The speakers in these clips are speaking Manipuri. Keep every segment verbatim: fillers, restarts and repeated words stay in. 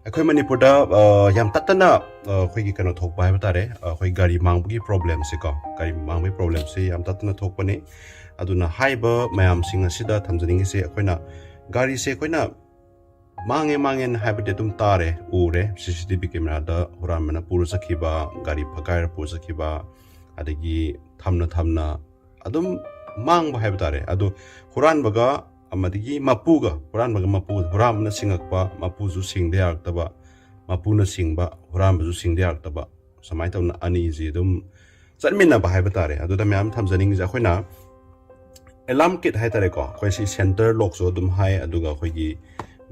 ꯑꯩꯈꯣꯏ ꯃꯅꯤꯄꯨꯔꯗ ꯌꯥꯝ ꯇꯠꯇꯅ ꯑꯩꯈꯣꯏꯒꯤ ꯀꯩꯅꯣ ꯊꯣꯛꯄ ꯍꯥꯏꯕ ꯇꯥꯔꯦ, ꯑꯩꯈꯣꯏ ꯒꯥꯔꯤ ꯃꯥꯡꯕꯒꯤ ꯄ꯭ꯔꯣꯕ꯭ꯂꯦꯝꯁꯦꯀꯣ, ꯒꯥꯔꯤ ꯃꯥꯡꯕꯒꯤ ꯄ꯭ꯔꯣꯕ꯭ꯂꯦꯝꯁꯦ ꯌꯥꯝ ꯇꯠꯇꯅ ꯊꯣꯛꯄꯅꯤ꯫ ꯑꯗꯨꯅ ꯍꯥꯏꯔꯤꯕ ꯃꯌꯥꯝꯁꯤꯡ ꯑꯁꯤꯗ ꯊꯝꯖꯅꯤꯡꯉꯤꯁꯦ, ꯑꯩꯈꯣꯏꯅ ꯒꯥꯔꯤꯁꯦ ꯑꯩꯈꯣꯏꯅ ꯃꯥꯡꯉꯦ ꯃꯥꯡꯉꯦꯅ ꯍꯥꯏꯕꯗꯤ ꯑꯗꯨꯝ ꯇꯥꯔꯦ, ꯎꯔꯦ, ꯁꯤ ꯁꯤ ꯇꯤ ꯚꯤ ꯀꯦꯃꯦꯔꯥꯗ ꯍꯨꯔꯥꯟꯕꯅ ꯄꯨꯔ ꯆꯠꯈꯤꯕ, ꯒꯥꯔꯤ ꯐꯒꯥꯏꯔ ꯄꯨꯔ ꯆꯠꯈꯤꯕ, ꯑꯗꯒꯤ ꯊꯝꯅ ꯊꯝꯅ ꯑꯗꯨꯝ ꯃꯥꯡꯕ ꯍꯥꯏꯕ ꯇꯥꯔꯦ꯫ ꯑꯗꯣ ꯍꯨꯔꯥꯟꯕꯒ ꯑꯃꯗꯒꯤ ꯃꯄꯨꯒ, ꯍꯨꯔꯥꯟꯕꯒ ꯃꯄꯨ, ꯍꯨꯔꯥꯟꯕꯅ ꯁꯤꯡꯉꯛꯄ, ꯃꯄꯨꯁꯨ ꯁꯤꯡꯗ ꯌꯥꯔꯛꯇꯕ, ꯃꯄꯨꯅ ꯁꯤꯡꯕ, ꯍꯨꯔꯥꯟꯕꯁꯨ ꯁꯤꯡꯗ ꯌꯥꯔꯛꯇꯕ, ꯁꯨꯃꯥꯏꯅ ꯇꯧꯅ ꯑꯅꯤꯁꯤ ꯑꯗꯨꯝ ꯆꯠꯃꯤꯟꯅꯕ ꯍꯥꯏꯕ ꯇꯥꯔꯦ꯫ ꯑꯗꯨꯗ ꯃꯌꯥꯝ ꯊꯝꯖꯅꯤꯡꯉꯤꯁꯦ, ꯑꯩꯈꯣꯏꯅ ꯑꯦꯂꯥꯝ ꯀꯤꯠ ꯍꯥꯏꯇꯥꯔꯦꯀꯣ, ꯑꯩꯈꯣꯏ ꯁꯤ ꯁꯦꯟꯇꯔ ꯂꯣꯛꯁꯨ ꯑꯗꯨꯝ ꯍꯥꯏ, ꯑꯗꯨꯒ ꯑꯩꯈꯣꯏꯒꯤ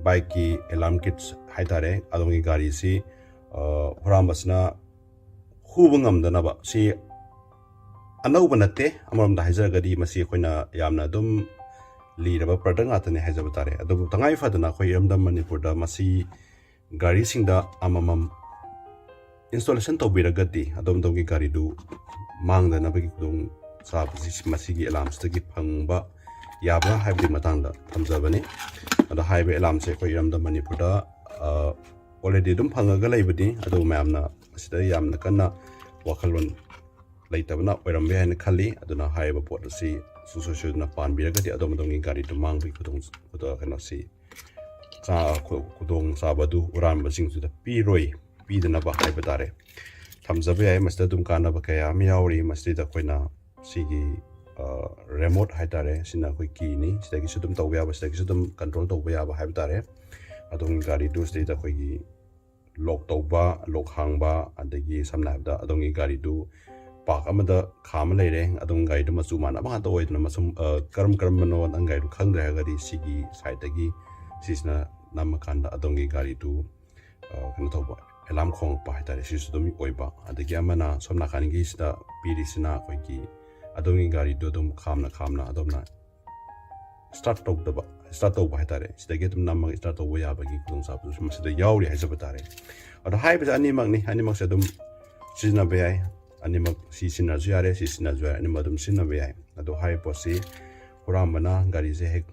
ꯕꯥꯏꯛꯀꯤ ꯑꯦꯂꯥꯝ ꯀꯤꯠꯁ ꯍꯥꯏꯇꯥꯔꯦ, ꯑꯗꯣꯝꯒꯤ ꯒꯥꯔꯤꯁꯤ ꯍꯨꯔꯥꯟꯕꯁꯤꯅ ꯍꯨꯕ ꯉꯝꯗꯅꯕ, ꯁꯤ ꯑꯅꯧꯕ ꯅꯠꯇꯦ꯫ ꯑꯃꯔꯣꯝꯗ ꯍꯥꯏꯖꯔꯒꯗꯤ ꯃꯁꯤ ꯑꯩꯈꯣꯏꯅ ꯌꯥꯝꯅ ꯑꯗꯨꯝ ꯂꯤꯔꯕ ꯄ꯭ꯔꯗꯛ ꯉꯥꯛꯇꯅꯤ ꯍꯥꯏꯖꯕ ꯇꯥꯔꯦ꯫ ꯑꯗꯨꯕꯨ ꯇꯉꯥꯏ ꯐꯗꯅ ꯑꯩꯈꯣꯏ ꯏꯔꯝꯗꯝ ꯃꯅꯤꯄꯨꯔꯗ ꯃꯁꯤ ꯒꯥꯔꯤꯁꯤꯡꯗ ꯑꯃꯃꯝ ꯏꯟꯁꯇꯣꯂꯦꯁꯟ ꯇꯧꯕꯤꯔꯒꯗꯤ ꯑꯗꯣꯝ ꯑꯗꯣꯝꯒꯤ ꯒꯥꯔꯤꯗꯨ ꯃꯥꯡꯗꯅꯕꯒꯤ ꯈꯨꯗꯣꯡ ꯆꯥꯕꯁꯤ ꯃꯁꯤꯒꯤ ꯑꯦꯂꯥꯝꯁꯤꯗꯒꯤ ꯐꯪꯕ ꯌꯥꯕ꯭ꯔꯥ ꯍꯥꯏꯕꯒꯤ ꯃꯇꯥꯡꯗ ꯊꯝꯖꯕꯅꯤ꯫ ꯑꯗꯣ ꯍꯥꯏꯔꯤꯕ ꯑꯦꯂꯥꯝꯁꯦ ꯑꯩꯈꯣꯏ ꯏꯔꯝꯗꯝ ꯃꯅꯤꯄꯨꯔꯗ ꯑꯣꯜꯔꯦꯗꯤ ꯑꯗꯨꯝ ꯐꯪꯉꯒ ꯂꯩꯕꯅꯤ, ꯑꯗꯨꯕꯨ ꯃꯌꯥꯝꯅ ꯃꯁꯤꯗ ꯌꯥꯝꯅ ꯀꯟꯅ ꯋꯥꯈꯜꯂꯣꯟ ꯂꯩꯇꯕꯅ ꯑꯣꯏꯔꯝꯕ ꯌꯥꯏ ꯍꯥꯏꯅ ꯈꯜꯂꯤ꯫ ꯑꯗꯨꯅ ꯍꯥꯏꯔꯤꯕ ꯄꯣꯠ ꯑꯁꯤ ꯁꯨꯡꯁꯣꯏ ꯁꯣꯏꯗꯅ ꯄꯥꯟꯕꯤꯔꯒꯗꯤ ꯑꯗꯣꯝ ꯑꯗꯣꯝꯒꯤ ꯒꯥꯔꯤꯗꯨ ꯃꯥꯡꯕꯒꯤ ꯈꯨꯗꯣꯡ ꯈꯨꯗꯣꯡ ꯀꯩꯅꯣꯁꯤ ꯆꯥ- ꯈꯨ- ꯈꯨꯗꯣꯡ ꯆꯥꯕ ꯑꯗꯨ ꯍꯨꯔꯥꯟꯕꯁꯤꯡꯗꯨꯗ ꯄꯤꯔꯣꯏ, ꯄꯤꯗꯅꯕ ꯍꯥꯏꯕ ꯇꯥꯔꯦ꯫ ꯊꯝꯖꯕ ꯌꯥꯏ꯫ ꯃꯁꯤꯗ ꯑꯗꯨꯝ ꯀꯥꯟꯅꯕ ꯀꯌꯥ ꯑꯃ ꯌꯥꯎꯔꯤ꯫ ꯃꯁꯤꯗ ꯑꯩꯈꯣꯏꯅ ꯁꯤꯒꯤ ꯔꯦꯃꯣꯠ ꯍꯥꯏꯇꯥꯔꯦ, ꯁꯤꯅ ꯑꯩꯈꯣꯏ ꯀꯤꯅꯤ꯫ ꯁꯤꯗꯒꯤꯁꯨ ꯑꯗꯨꯝ ꯇꯧꯕ ꯌꯥꯕ, ꯁꯤꯗꯒꯤꯁꯨ ꯑꯗꯨꯝ ꯀꯟꯇ꯭ꯔꯣꯜ ꯇꯧꯕ ꯌꯥꯕ ꯍꯥꯏꯕ ꯇꯥꯔꯦ꯫ ꯑꯗꯣꯝꯒꯤ ꯒꯥꯔꯤꯗꯨ ꯁꯤꯗꯩꯗ ꯑꯩꯈꯣꯏꯒꯤ ꯂꯣꯛ ꯇꯧꯕ, ꯂꯣꯛ ꯍꯥꯡꯕ, ꯑꯗꯒꯤ ꯁꯝꯅ ꯍꯥꯏꯔꯕꯗ ꯑꯗꯣꯝꯒꯤ ꯒꯥꯔꯤꯗꯨ ꯄꯥꯔꯛ ꯑꯃꯗ ꯈꯥꯝꯃ ꯂꯩꯔꯦ, ꯑꯗꯣꯝꯒꯤ ꯒꯥꯔꯤꯗꯨ ꯃꯆꯨ ꯃꯥꯟꯅꯕ ꯉꯥꯛꯇ ꯑꯣꯏꯗꯅ ꯃꯁꯨꯝ ꯑ, ꯀꯔꯝ ꯀꯔꯝꯕꯅꯣ ꯅꯪ ꯒꯥꯔꯤꯗꯨ ꯈꯪꯗ꯭ꯔꯦ ꯍꯥꯏꯔꯒꯗꯤ ꯁꯤꯒꯤ ꯁꯥꯏꯠꯇꯒꯤ ꯁꯤꯁꯤꯅ ꯅꯝꯃꯀꯥꯟꯗ ꯑꯗꯣꯝꯒꯤ ꯒꯥꯔꯤꯗꯨ ꯑ, ꯀꯩꯅꯣ ꯇꯧꯕ, ꯑꯦꯂꯥꯝ ꯈꯣꯡꯉꯛꯄ ꯍꯥꯏꯇꯥꯔꯦ, ꯁꯤꯁꯨ ꯑꯗꯨꯝ ꯑꯣꯏꯕ꯫ ꯑꯗꯒꯤ ꯑꯃꯅ ꯁꯣꯝ ꯅꯥꯀꯟꯒꯤꯁꯤꯗ ꯄꯤꯔꯤꯁꯤꯅ ꯑꯩꯈꯣꯏꯒꯤ ꯑꯗꯣꯝꯒꯤ ꯒꯥꯔꯤꯗꯨ ꯑꯗꯨꯝ ꯈꯥꯝꯅ ꯈꯥꯝꯅ ꯑꯗꯣꯝꯅ ꯁ꯭ꯇꯥꯔꯠ ꯇꯧꯗꯕ, ꯁ꯭ꯇꯥꯔꯠ ꯇꯧꯕ ꯍꯥꯏꯇꯥꯔꯦ, ꯁꯤꯗꯒꯤ ꯑꯗꯨꯝ ꯅꯝꯃꯒ ꯁ꯭ꯇꯥꯔꯠ ꯇꯧꯕ ꯌꯥꯕꯒꯤ ꯈꯨꯗꯣꯡꯆꯥꯕꯗꯨꯁꯨ ꯃꯁꯤꯗ ꯌꯥꯎꯔꯤ ꯍꯥꯏꯖꯕ ꯇꯥꯔꯦ꯫ ꯑꯗꯣ ꯍꯥꯏꯔꯤꯕꯁꯦ ꯑꯅꯤꯃꯛꯅꯤ, ꯑꯅꯤꯃꯛꯁꯦ ꯑꯗꯨꯝ ꯁꯤꯖꯤꯟꯅꯕ ꯌꯥꯏ꯫ ꯑꯅꯤꯃꯛ ꯁꯤ ꯁꯤꯖꯤꯟꯅꯔꯁꯨ ꯌꯥꯔꯦ, ꯁꯤ ꯁꯤꯖꯤꯟꯅꯔꯁꯨ ꯌꯥꯔꯦ, ꯑꯅꯤꯃꯛ ꯑꯗꯨꯝ ꯁꯤꯖꯤꯟꯅꯕ ꯌꯥꯏ꯫ ꯑꯗꯣ ꯍꯥꯏꯔꯤꯕ ꯄꯣꯠꯁꯤ ꯍꯨꯔꯥꯟꯕꯅ ꯒꯥꯔꯤꯁꯦ ꯍꯦꯛ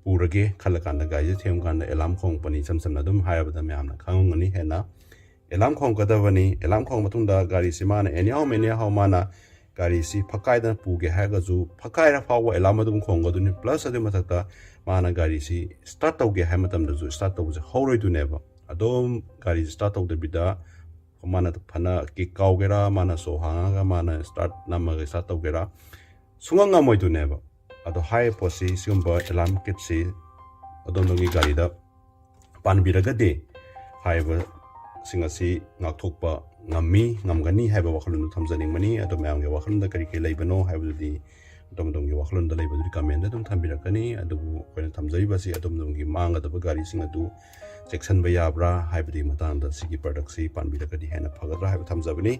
ꯄꯨꯔꯒꯦ ꯈꯜꯂꯀꯥꯟꯗ ꯒꯥꯔꯤꯁꯦ ꯊꯦꯡꯕ ꯀꯥꯟꯗ ꯑꯦꯂꯥꯝ ꯈꯣꯡꯉꯛꯄꯅꯤ꯫ ꯏꯁꯝ ꯁꯝꯅ ꯑꯗꯨꯝ ꯍꯥꯏꯔꯕꯗ ꯃꯌꯥꯝꯅ ꯈꯪꯉꯝꯒꯅꯤ ꯍꯦꯟꯅ꯫ ꯑꯦꯂꯥꯝ ꯈꯣꯡꯉꯛꯀꯗꯕꯅꯤ꯫ ꯑꯦꯂꯥꯝ ꯈꯣꯡꯉ ꯃꯇꯨꯡꯗ ꯒꯥꯔꯤꯁꯤ ꯃꯥꯅ anyhow anyhow ꯃꯥꯅ ꯒꯥꯔꯤꯁꯤ ꯐꯛꯀꯥꯏꯗꯅ ꯄꯨꯒꯦ ꯍꯥꯏꯔꯒꯁꯨ ꯐꯛꯀꯥꯏꯔ ꯐꯥꯎꯕ ꯑꯦꯂꯥꯝ ꯑꯗꯨꯝ ꯈꯣꯡꯒꯗꯣꯏꯅꯤ꯫ Plus ꯑꯗꯨꯒꯤ ꯃꯊꯛꯇ ꯃꯥꯅ ꯒꯥꯔꯤꯁꯤ start ꯇꯧꯒꯦ ꯍꯥꯏ ꯃꯇꯝꯗꯁꯨ start ꯇꯧꯕꯁꯦ ꯍꯧꯔꯣꯏꯗꯣꯏꯅꯦꯕ꯫ ꯑꯗꯨꯝ ꯒꯥꯔꯤꯁꯤ start ꯇꯧꯗꯕꯤꯗ ꯃꯥꯅ ꯐꯅ ꯀꯤꯛ ꯀꯥꯎꯒꯦꯔꯥ, ꯃꯥꯅ ꯁꯣ ꯍꯥꯡꯉꯒ ꯃꯥꯅ start ꯅꯝꯃꯒ start ꯇꯧꯒꯦꯔꯥ, ꯁꯨꯡꯉꯝ ꯉꯝꯃꯣꯏꯗꯣꯏꯅꯦꯕ꯫ ꯑꯗꯣ ꯍꯥꯏꯔꯤꯕ ꯄꯣꯠꯁꯤ, ꯁꯤꯒꯨꯝꯕ ꯑꯦꯂꯥꯔꯝ ꯀꯤꯠꯁꯤ ꯑꯗꯣꯝꯗꯣꯝꯒꯤ ꯒꯥꯔꯤꯗ ꯄꯥꯟꯕꯤꯔꯒꯗꯤ ꯍꯥꯏꯔꯤꯕꯁꯤꯡ ꯑꯁꯤ ꯉꯥꯛꯊꯣꯛꯄ ꯉꯝꯃꯤ, ꯉꯝꯒꯅꯤ ꯍꯥꯏꯕ ꯋꯥꯈꯜꯂꯣꯟꯗꯨ ꯊꯝꯖꯅꯤꯡꯕꯅꯤ꯫ ꯑꯗꯣ ꯃꯌꯥꯝꯒꯤ ꯋꯥꯈꯜꯂꯣꯟꯗ ꯀꯔꯤ ꯀꯔꯤ ꯂꯩꯕꯅꯣ ꯍꯥꯏꯕꯗꯨꯗꯤ ꯑꯗꯣꯝ ꯑꯗꯣꯝꯒꯤ ꯋꯥꯈꯜꯂꯣꯟꯗ ꯂꯩꯕꯗꯨꯗꯤ ꯀꯃꯦꯟꯗ ꯑꯗꯨꯝ ꯊꯝꯕꯤꯔꯛꯀꯅꯤ꯫ ꯑꯗꯨꯕꯨ ꯑꯩꯈꯣꯏꯅ ꯊꯝꯖꯔꯤꯕꯁꯤ ꯑꯗꯣꯝ ꯑꯗꯣꯝꯒꯤ ꯃꯥꯡꯒꯗꯕ ꯒꯥꯔꯤꯁꯤꯡ ꯑꯗꯨ ꯆꯦꯛꯁꯤꯟꯕ ꯌꯥꯕ꯭ꯔꯥ ꯍꯥꯏꯕꯗꯨꯒꯤ ꯃꯇꯥꯡꯗ ꯁꯤꯒꯤ ꯄ꯭ꯔꯗꯛꯁꯤ ꯄꯥꯟꯕꯤꯔꯒꯗꯤ ꯍꯦꯟꯅ ꯐꯒꯗ꯭ꯔꯥ ꯍꯥꯏꯕ ꯊꯝꯖꯕꯅꯤ꯫